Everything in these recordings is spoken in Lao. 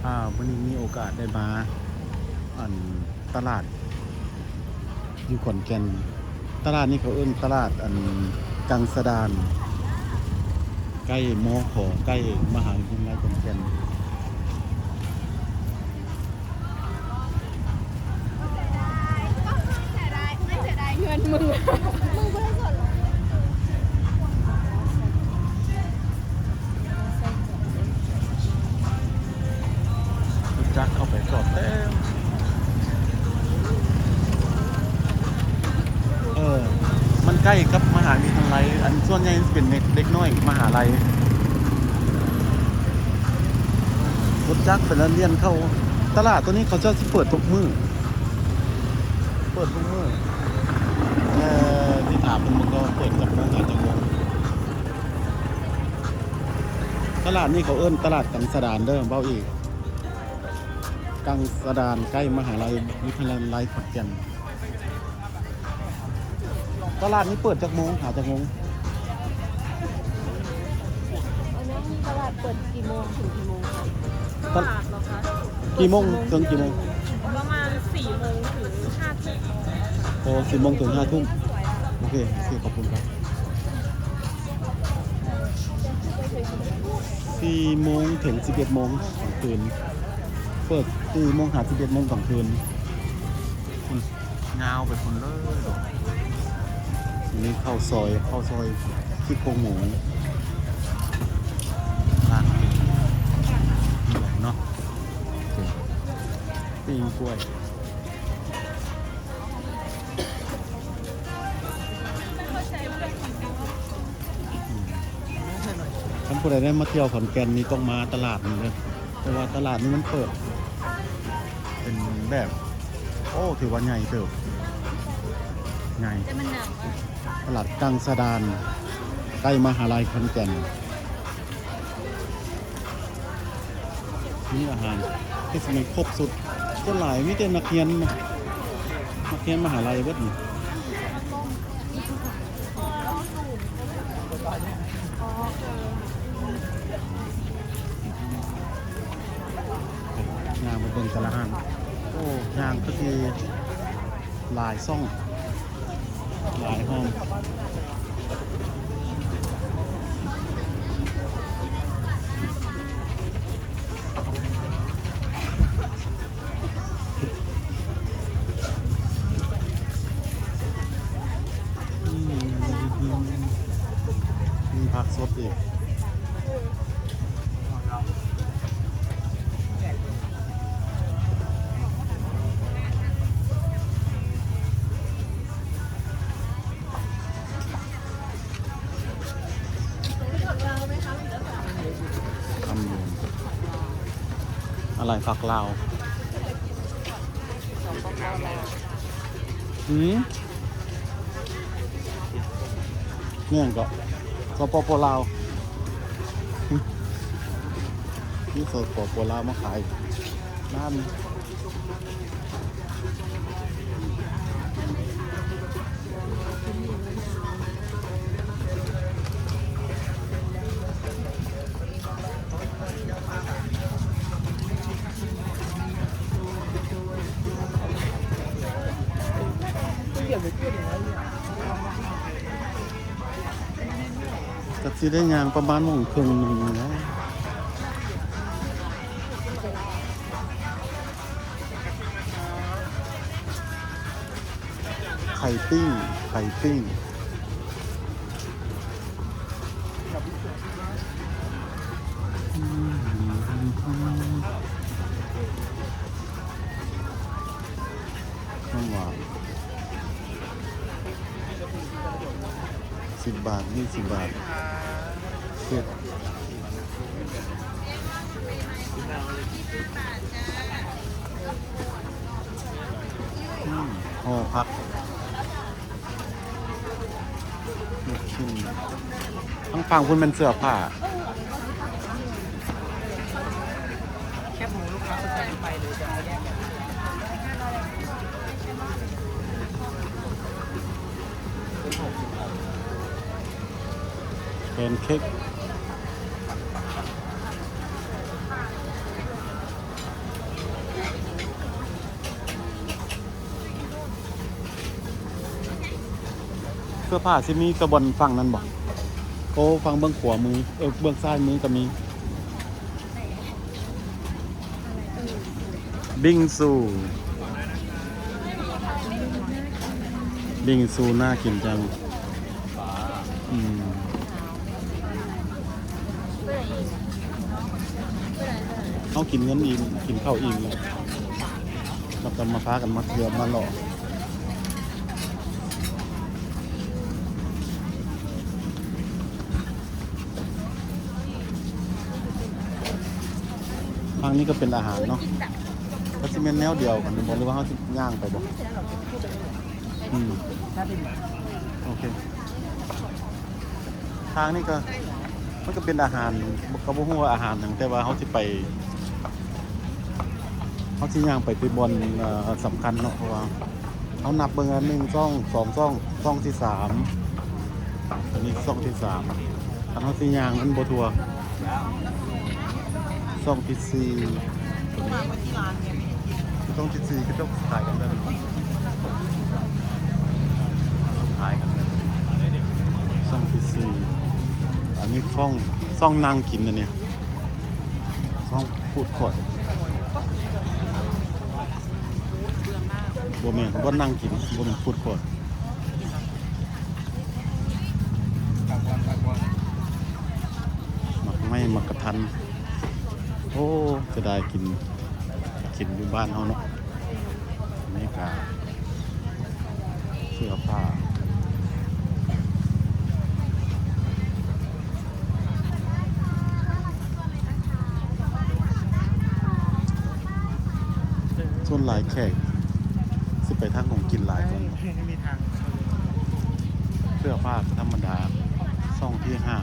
ອ່າ ມື້ນີ້ມີໂອກາດໄດ້ມາ ອັນ ຕະຫຼາດຢູ່ຂອນແກ່ນ. ຕະຫຼາດນີ້ເຂົາເອີ້ນຕະຫຼາດ ອັນ ກັງສະດານ ໃກ້ ມຂ ໃກ້ມະຫາວິທະຍາໄລຂອນແກ່ນ. ຈັກເຂົ້າໄປສອບແຕ່ ເອີ ມັນໃກ້ກັບມະຫາວິທະຍາໄລ ອັນສ່ວນໃຫຍ່ມັນເປັນເດັກ ເດັກນ້ອຍມະຫາໄລ. ລົດຈັກໄປແລ້ວລຽນເຂົ້າ. ຕະຫຼາດໂຕນີ້ເຂົາເຈົ້າຊິເປີດທຸກມື້ ເປີດທຸກມື້. ເອີ ຊິຖາມເພິ່ນເບິ່ງວ່າເປີດຈັກໂມງຫາຈັກໂມງ. ຕະຫຼາດນີ້ເຂົາເອີ້ນຕະຫຼາດກັງສະດານເດີ ເວົ້າອີກ ກັງສະດານ ໃກ້ມະຫາໄລ ວິທະຍາໄລຂອນແກ່ນ. ຕະຫຼາດນີ້ເປີດຈັກໂມງ ຫາຈັກໂມງ? ຕະຫຼາດເປີດກີ່ໂມງເຖິງກີ່ໂມງຄະ? ຕະຫຼາດເຫລອຄະ? ກີ່ໂມງເຖິງກີ່ໂມງ? ປະມານສີ່ໂມງເຖິງຫ້າທຸ່ມ. ໂອ້ ສີ່ໂມງເຖິງຫ້າທຸ່ມ. ໂອເຄ ໂອເຄ ຂອບຄຸນຄັບ. ສີ່ໂມງເຖິງສິບເອັດໂມງກາງຄືນ. ເປີດສີ່ໂມງຫາສິບເອັດໂມງກາງຄືນ. ຍາວໄປພຸ້ນເລີຍ. ອັນນີ້ເຂົ້າຊອຍ ເຂົ້າຊອຍຊີ້ໂຄງໝູ ຮ້ານປີ້ງເນາະ ປີ້ງກ້ວຍ. ຄັນຜູ້ໃດໄດ້ມາທ່ຽວຂອນແກ່ນນີ້ ຕ້ອງມາຕະຫຼາດນີ້ເດີ ເພາະວ່າຕະຫຼາດນີ້ມັນເປີດ ເປັນແບບ ໂອ້ ຖືວ່າໃຫຍ່ເຕີບ ໃຫຍ່. ແຕ່ມັນໜາວມາກ. ຕະຫຼາດກັງສະດານ ໃກ້ມະຫາໄລຂອນແກ່ນ. ມີອາຫານທີ່ສະໄໝຄົບສຸດ. ສ່ວນຫຼາຍມີແຕ່ນັກຮຽນ ນັກຮຽນມະຫາໄລເບິດນີ້. ຍ່າງໄປເບິ່ງແຕ່ລະຮ້ານ. ໂອ້ ຍ່າງຄືຊິຫຼາຍຊ່ອງ ຫຼາຍຫ້ອງ. ອືມ ມີຜັກສົດອີກ. ອາໄລຜັກລາວ. ຫືມ ແມ່ນກໍ ສປປ ລາວ. ມີ ສປປ ລາວ ມາຂາຍນ້ຳ. ກໍຊິໄດ້ຍ່າງປະມານໝ້ອງເຄິ່ງໜຶ່ງນີ້ແຫຼະ. ໄຂ່ປີ້ງ ໄຂ່ປີ້ງ. ອືມ ນ້ຳຫວານ ສິບບາດ ຍີ່ສິບບາດ. ເຜັດ ອືມ ຫໍ່ຜັກ ລູກຊິ້ນ. ທາງຝັ່ງພຸ້ນແມ່ນເສື້ອຜ້າ. ແຄບໝູລູກຄ້າສົນໃຈໄປເລີຍ ຈະເອົາແຍກກັນ. ແພນເຄັກ. ເສື້ອຜ້າຊິມີແຕ່ບ່ອນຝັ່ງນັ້ນບໍ່? ໂອ້ ຝັ່ງເບື້ອງຂວາມື ເອີ ເບື້ອງຊ້າຍມືກໍມີ ບິງຊູ ບິງຊູໜ້າກິນຈັງ. ອືມ ເຮົາກິນເງິນອີ່ມ ກິນເຂົ້າອີ່ມແລ້ວ ແລ້ວກໍມາພາກັນມາທ່ຽວມາເລາະ. ທາງນີ້ກໍເປັນອາຫານເນາະ ກໍຊິແມ່ນແນວດຽວກັນບໍ່ ຫຼືວ່າເຮົາຊິຍ່າງໄປບໍ່? ອືມ ໂອເຄ. ທາງນີ້ກໍ ມັນກໍເປັນອາຫານ ກໍບໍ່ຮູ້ວ່າອາຫານຫຍັງ ແຕ່ວ່າເຮົາຊິໄປ ເຮົາຊິຍ່າງໄປ ໄປບ່ອນ ເອີ ສຳຄັນເນາະ ເພາະວ່າເຮົານັບເບິ່ງ ໜຶ່ງຊ່ອງ ສອງຊ່ອງ ຊ່ອງທີສາມ ອັນນີ້ຊ່ອງທີສາມ ຄັນເຮົາຊິຍ່າງມັນບໍ່ທົ່ວ. ຊ່ອງທີສີ່ ຊ່ອງທີສີ່ ເຂົາເຈົ້າຂາຍກັນແບບນີ້ ຂາຍກັນແບບນີ້ ຊ່ອງທີສີ່ ອັນນີ້ຊ່ອງ ຊ່ອງນັ່ງກິນ ອັນນີ້ຊ່ອງຟູດຄອດ ບໍ່ແມ່ນ ບ່ອນນັ່ງກິນ ບໍ່ແມ່ນຟູດຄອດ. ໝາກໄມ້ ໝາກກະທັນ ໂອ້ ເສຍດາຍ ກິນ ກິນຢູ່ບ້ານເຮົາເນາະ. ນີ້ກະເສື້ອຜ້າ ສ່ວນຫຼາຍແຂກຊິໄປທາງຂອງກິນຫຼາຍກວ່າ. ເສື້ອຜ້າກໍທຳມະດາ ຊ່ອງທີຫ້າ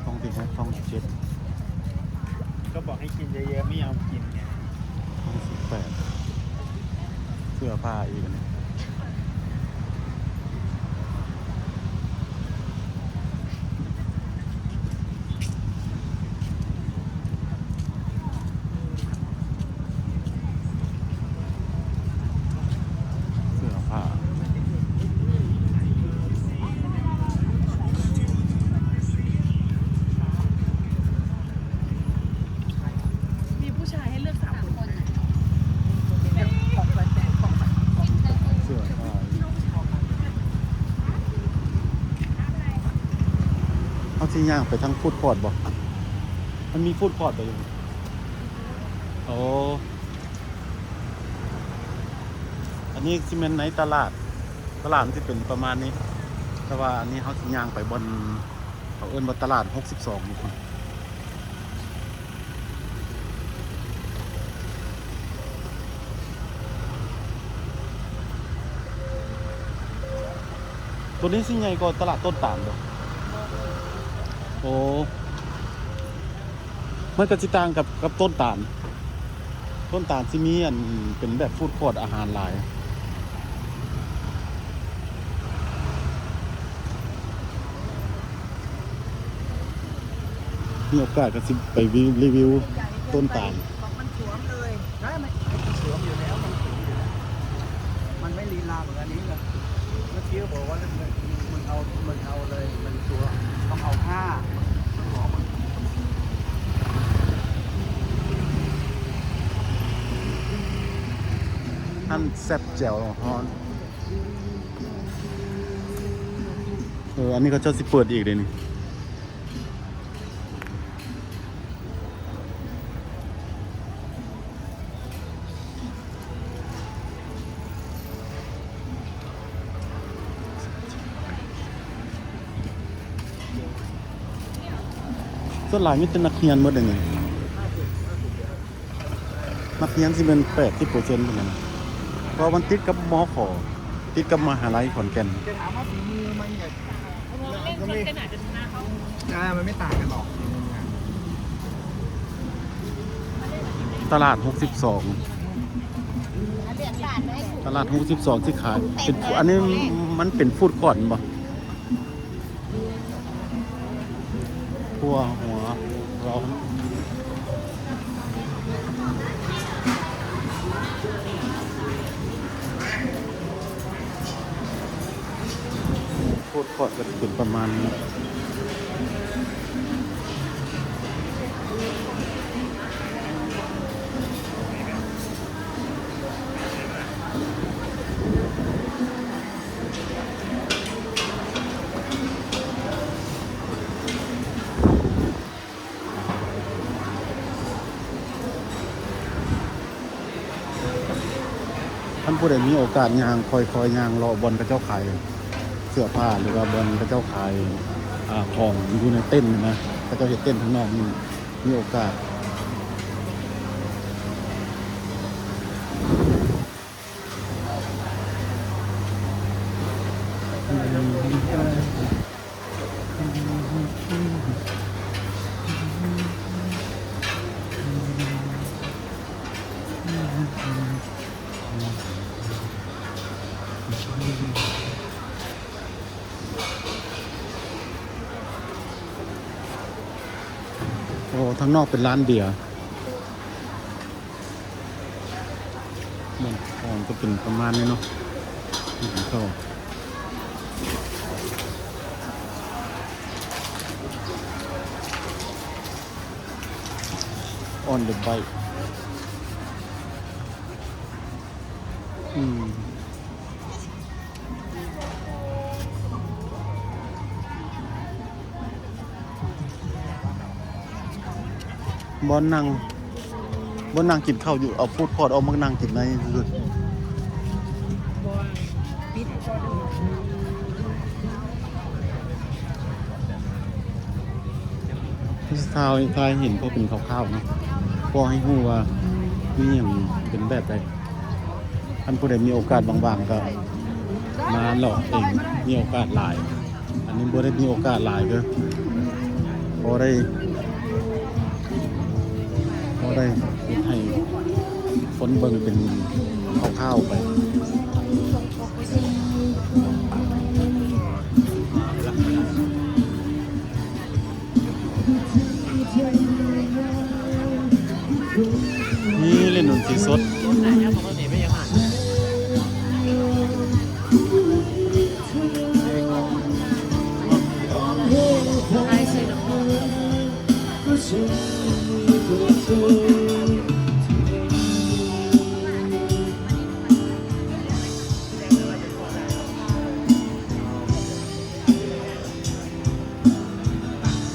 ຊ່ອງທີຫົກ ຊ່ອງທີເຈັດ ກໍບອກໃຫ້ກິນເຍອະໆ ໄມ່ຍອມກິນໄງ. ຫ້ອງສິບແປດ ເສື້ອຜ້າອີກອັນນີ້ ເສື້ອຜ້າ. ມີຜູ້ຊາຍໃຫ້ເລືອກສາມຄົນ ເສື້ອຜ້າ ເຮົາຊິຍ່າງໄປທາງຟູດຄອດບໍ່? ມັນມີຟູດຄອດບໍ່ຢູ່? ໂອ້ ອັນນີ້ຊິແມ່ນໃນຕະຫຼາດ ຕະຫຼາດມັນຊິເປັນປະມານນີ້ ແຕ່ວ່າອັນນີ້ເຮົາຊິຍ່າງໄປບ່ອນ ເຂົາເອີ້ນວ່າຕະຫຼາດຫົກສິບສອງນີ້ພຸ້ນ. ໂຕນີ້ຊິໃຫຍ່ກວ່າຕະຫຼາດຕົ້ນຕານບໍ່? ໂອ້ ມັນກໍຊິຕ່າງກັບ ກັບຕົ້ນຕານ. ຕົ້ນຕານຊິມີອັນເປັນແບບຟູດຄອດອາຫານຫຼາຍ. ມີໂອກາດກໍຊິໄປຣີວິວຕົ້ນຕານ. ມັນສວມເລີຍ ໄດ້ ມັນສວມຢູ່ແລ້ວ ມັນສວມຢູ່ແລ້ວ ມັນໄມ່ລີລາເໝືອນອັນນີ້ນະ. ເມື່ອກີ້ບອກວ່າມັນ ມັນເອົາ ມັນເອົາເລີຍ ມັນຕົວ ຕ້ອງເອົາຜ້າ ມັນບອກວ່າ ອັນແຊບແຈ່ວຮ້ອນ. ເອີ ອັນນີ້ເຂົາເຈົ້າຊິເປີດອີກເດ້ນີ້. ສ່ວນຫຼາຍມີແຕ່ນັກຮຽນໝົດເດ້ນີ້. ນັກຮຽນຊິແມ່ນແປດສິບເປີເຊັນພຸ້ນນະ ເພາະວ່າມັນຕິດກັບ ມຂ ຕິດກັບມະຫາໄລຂອນແກ່ນ. ຈະຖາມວ່າຝີມືມັນ ເອີ ມັນໄມ່ຕ່າງກັນດອກ. ຕະຫຼາດຫົກສິບສອງ ຕະຫຼາດຫົກສິບສອງຊິຂາຍເປັນ ອັນນີ້ມັນເປັນຟູດຄອດແມ່ນບໍ່? ຄົວຫົວຮ້ອນ. Food court ກໍຈະເປັນປະມານນີ້ເນາະ. ຄັນຜູ້ໃດມີໂອກາດຍ່າງ ຄ່ອຍໆຍ່າງເລາະບ່ອນເຂົາເຈົ້າຂາຍເສື້ອຜ້າ ຫຼືວ່າບ່ອນເຂົາເຈົ້າຂາຍ ອາ ຂອງຢູ່ໃນເຕັນນະ ເຂົາເຈົ້າເຮັດເຕັນທາງນອກນີ້ ມີໂອກາດ ໂອ້ ທາງນອກເປັນຮ້ານເບຍ. ມັນ ມັນຈະເປັນປະມານນີ້ເນາະ ກິນເຂົ້າ on the bike ອືມ. ບ່ອນນັ່ງ ບ່ອນນັ່ງກິນເຂົ້າຢູ່ ເອົາ food court ອອກມານັ່ງກິນໃນຄື ຖ່າຍ ຖ່າຍເຫັນພໍເປັນຄ່າວໆເນາະ ພໍໃຫ້ຮູ້ວ່າມີຫຍັງເປັນແບບໃດ. ຄັນຜູ້ໃດມີໂອກາດວ່າງໆ ກໍມາເລາະເອງ ມີໂອກາດຫຼາຍ. ອັນນີ້ບໍ່ໄດ້ມີໂອກາດຫຼາຍເດີ ພໍໄດ້ ພໍໄດ້ເຮັດໃຫ້ຄົນເບິ່ງເປັນຄ່າວໆໄປ. ນີ້ຫຼິ້ນດົນຕີສົດ.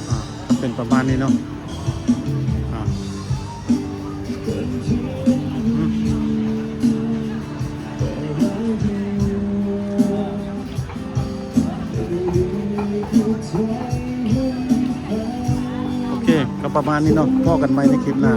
ອ່າ ເປັນປະມານນີ້ເນາະ ອ່າ ອືມ ໂອເຄ ກໍປະມານນີ້ເນາະ ພໍ້ກັນໃໝ່ໃນຄລິບໜ້າ.